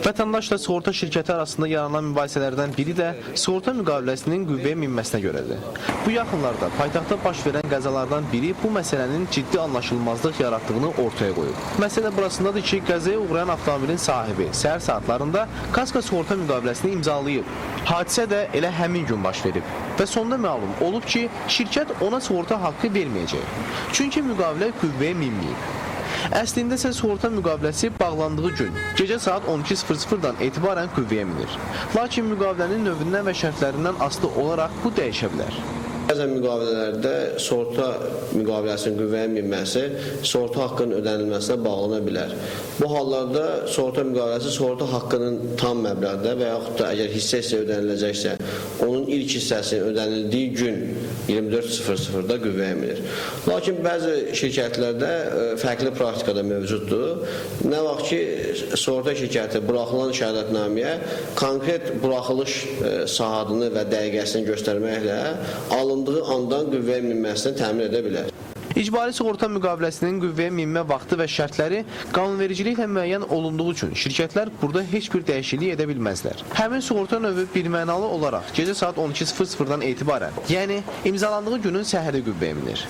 Vətəndaşla sığorta şirkəti arasında yaranan mübahisələrdən biri də sığorta müqaviləsinin qüvvəyə minməsinə görədir. Bu yaxınlarda paytaxtda baş verən qəzalardan biri bu məsələnin ciddi anlaşılmazlıq yaratdığını ortaya qoyub. Məsələ burasındadır ki, qəzaya uğrayan avtomobilin sahibi səhər saatlarında kasko sığorta müqaviləsini imzalayıb. Hadisə də elə həmin gün baş verib və sonda məlum olub ki, şirkət ona sığorta haqqı verməyəcək. Çünki müqavilə qüvvəyə minməyib. Əslində isə sığorta müqaviləsi bağlandığı gün gecə saat 12:00-dan etibarən qüvvəyə minir. Lakin müqavilənin növündən və şərtlərindən asılı olaraq bu dəyişə bilər. Bəzən müqavilələrdə sığorta müqaviləsinin qüvvəyə minməsi sığorta haqqının ödənilməsinə bağlana bilər. Bu hallarda sığorta müqaviləsi sığorta haqqının tam məbləğdə və yaxud da əgər hissə-hissə ödəniləcəksə, onun ilk hissəsinin ödənildiyi gün 24:00-da qüvvəyə minir. Lakin bəzi şirkətlərdə fərqli praktika da mövcuddur. Nə vaxt ki sığorta şirkəti buraxılan şəhadətnaməyə konkret buraxılış saatını və dəqiqəsini göstərməklə alındığı andan qüvvəyə minməsini təmin edə bilər. İcbari sığorta müqaviləsinin qüvvəyə minmə vaxtı və şərtləri qanunvericiliklə müəyyən olunduğu üçün şirkətlər burada heç bir dəyişiklik edə bilməzlər. Həmin sığorta növü birmənalı olaraq gecə saat 12:00-dan etibarən, yəni imzalandığı günün səhəri qüvvəyə minir.